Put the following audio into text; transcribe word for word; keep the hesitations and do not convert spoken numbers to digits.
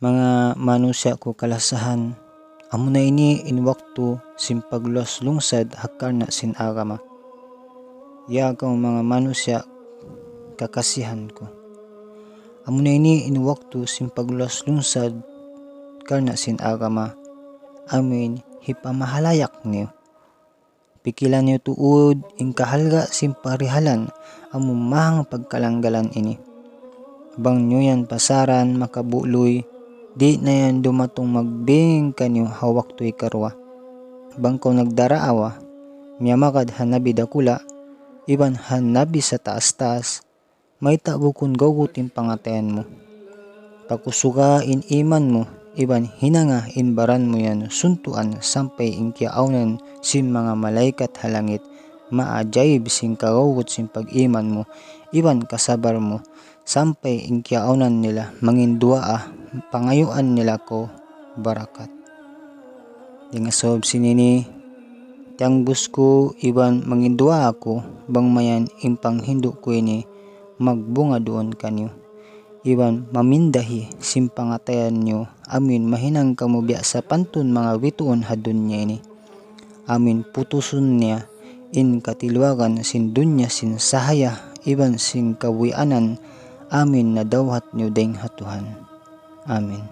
Manga manusiya' ku kalasahan, amuna ini in waktu sin pagluwas lungsad ha karna' sin agama. Ya kamu manga manusiya' kakasihan ku, amuna ini in waktu sin pagluwas lungsad karna' sin agama, amuin hipamahalayak niyu. Pikilan niyu tuud in kahalga' sin parihalan amu mahang pagkalanggalan ini. Bang niyu yan pasaran makabu'luy, di' na yan dumatung magbing kaniyu ha waktu hikaruwa. Bang kaw nagdaraawa, miyamagad ha nabi dakula', iban ha nabi sataas-taas, mayta' bukun gawgut in pangatayan mu. Pakusuga in iman mu, iban hinanga in baran mu yan suntuan sampay in kiyaawnan sin manga malaikat ha langit, maajaib sin kagawgut sin pag-iman mu, iban kasabar mu, sampay in kiyaawnan nila mangin duwaa, pangayuan nila kaw barakat. Dayn ha sabab sin ini, tiyangbus ku iban mangin duwaa aku, bang mayan in panghindu' ku ini magbunga duun kaniyu, iban mamindahi sin pangatayan niyu, amuin mahinang kamu biya' sapantun manga bituun ha dunya ini. Amuin putusun niya in katiluagan sin dunya sin sahaya iban sin kabuhianan, amuin nadawhat niyu dayn ha Tuhan. Amin.